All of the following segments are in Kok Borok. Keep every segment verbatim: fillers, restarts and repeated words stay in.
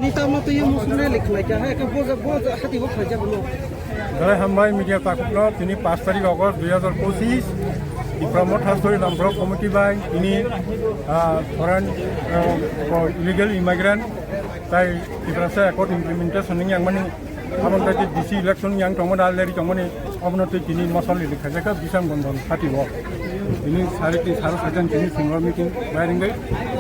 Ni tamo twi musu rally khlai kha, hai khe bo, bo hati bo khlai jak no. Belai hambai media takhukno, tini pash tarik August dui hazar pochis, Tipra Motha Sori Lamborok Committee bai tini, ah, foreign, ah, illegal immigrant tai Tiprasa Accord implementation ni yang mani, aboni tai D C election yang tongmani, already tongmani, abono twi tini mosol rally khaijak kha Bishan Bondon hati o. Tini sari tin saro sajan tini single meeting bai ringwi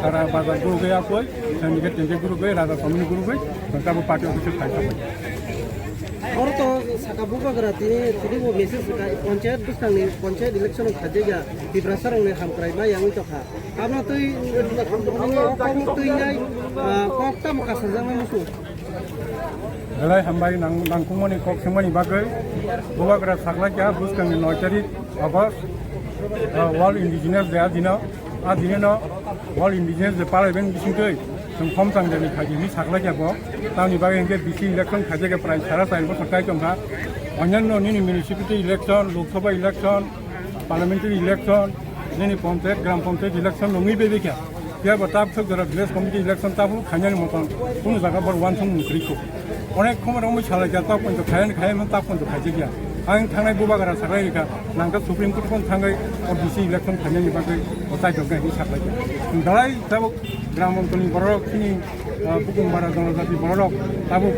sara bazar guru gaya koi. Sandike tende guru bai, raja samini guru bai, tabo party office khai sabai. Oro to saka bubagra tini, tini bo message saka panchayat bwskangni panchayat election khaijak ya, Tiprasa rokni hamkrai ma yangwi tokha. Abno twi, kokno twi nai, ah, kok tamo kasarjaknai musu. Belai hambai nang, nangkukmani kok swngmani bagwi. Bubagra saklai kha bwskangni noi tarik August, ah, World Indigenous Day a dino. A dino no World Indigenous Day palaiben bisingtwi chwng khomchang deni khaidi hinwi saklai kha bo. Tamni bagwi hinkhe D C election khaijak khe prai sara chai bosor tai tongkha. Onyanno nini municipality election, Lok Sabha election, parliamentary election, nini panchayat, gram panchayat election nungwi bebekha. Phiya bo tabuk sok jora village committee election tabuk khainani moton kunu jaga bor wansong mung kwrwi kho. Onek khomor wngwi salai kha, tabuk poito khayan khayan tabuk poito khaijak ya. Ang thangnai bubagra saklai rikha, nangkha Supreme Court phone thangwi o D C election khainani bagwi o chaijoknai hinwi saklai kha. Belai tabuk gram ontolni borok chini, ah, bukumbara jonojati borok tabuk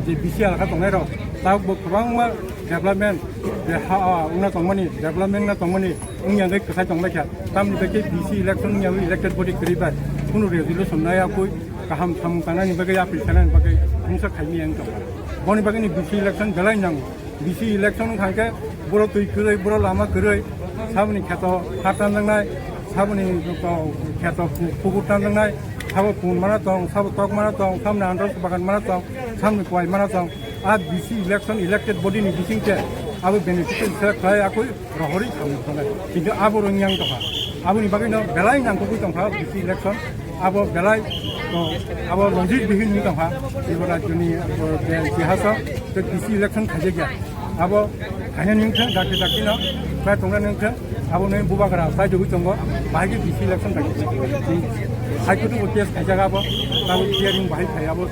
je D C alaka tongnai rok tabuk bo kwbangma development je ha, ah, wngna tongmani, development wngna tongmani wngya hwnkhe kwchai tonglaikha. Tamni bagwi D C election wngya hwnkhe elected body kwrwi bai kunu resolution nai yakwi kaham samung tangnani bagwi appeal khlainani bagwi mungsa khaimani ang tongkha. Boni bagwini D C election belai nango. D C election wngkha hwnkhe boro twi kwrwi, boro lama kwrwi, saboni kheto ha tanjaknai, saboni kheto pu-, pukur tanjaknai, sabo pun mana tong, sabo tok mana tong, saboni andro bagan mana tong, saboni kwai mana tong. A D C election elected body ni bising khe abo beneficiary select khlai yakwi rohorwi samung tangnai. Kintu abo rwng yang tongkha. Aboni bagwino belai nangkukwi tongkha D C election. Abo belai to abo Ranjit Bihin ni tongkha. Ebo rajyoni abo je itihas o to D C election khaijak ya. Abo khaina ningkhe dakti dakti no bai tongna ningkhe abo nai bubagra sai jogwi tongo. Bahai khe D C election bai. Hai kutu case khaijak abo. Abo hearing bahai khai abo.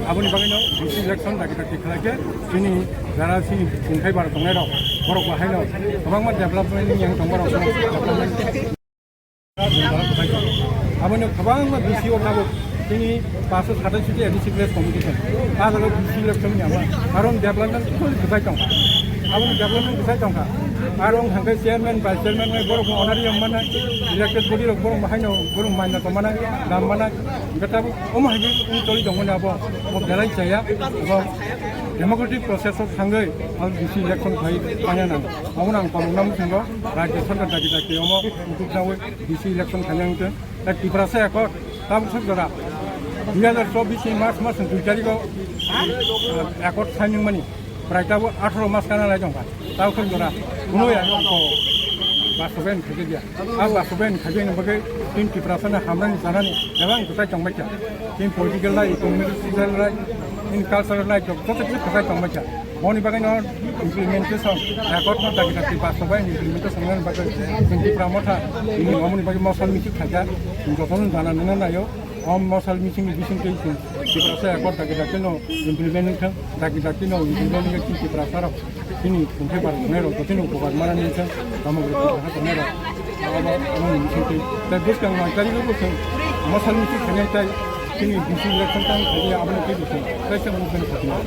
Aboni bagwino D C election dakti dakti khlai khe chini jara chini chingthai bar tongnai rok borok bo haino kwbangma development ni yang tongma rok development. Aboni kwbangma D C o tabuk chini paanch sho satai siti A D C village committee tong. A jaga D C election ni ama karon development koi kwchai tongkha. Aboni development kwchai tongkha. Aro wng thangkhe chairman, vice chairman nai borok honorarium mana, elected body rok borok haino borok manya tongmana, dam mana, hwnkhe tabuk omo hai wng tongwi tongmani abo, omo belai chaya, abo democratic process o thangwi ang D C election khai manya nang. Omo ang tongmung nang thangwi rajya sarkar dagi dagi omo mukhuk nawi D C election khaina wngtong. Tei Tiprasa Accord tabuk sok jora dui hazar chobbish ni March mas ni dui tarikh o, eh, Accord signing mani. Prai tabuk atharo mas kana lai tongkha. Tabuk sok jora kuno ya ko bastobayan khaikhe dia. A bastobayan khaikhe ni bagwi tin Tiprasa ni hamrani sanani bebak kwchai tongbai kha. Tin political lai, economic lai, tin cultural lai, joto kisa kwchai tongbai kha. Boni bagwi no implementation, Accord no dagi dagi bastobayan implementation nani bagwi chwng Tipra Motha ini omoni bagwi mosal misil khaikha, chwng jotono jana nana naio. O mosal misil ni bising twi chwng Tiprasa Accord dagi dagi no implement wngthang, dagi dagi no implement wngwi chwng Tiprasa rok chini chwngthai bar tongnai rok jotono bubar mana ni wngthang, tamo rok Tiprasa tongnai rok. Abo, abo ni bising twi. Tai bwskang nai kari no bwskang mosal misil khainai tai chini D C election tang khainai abo ni twi bwskang kaisa movement khainai.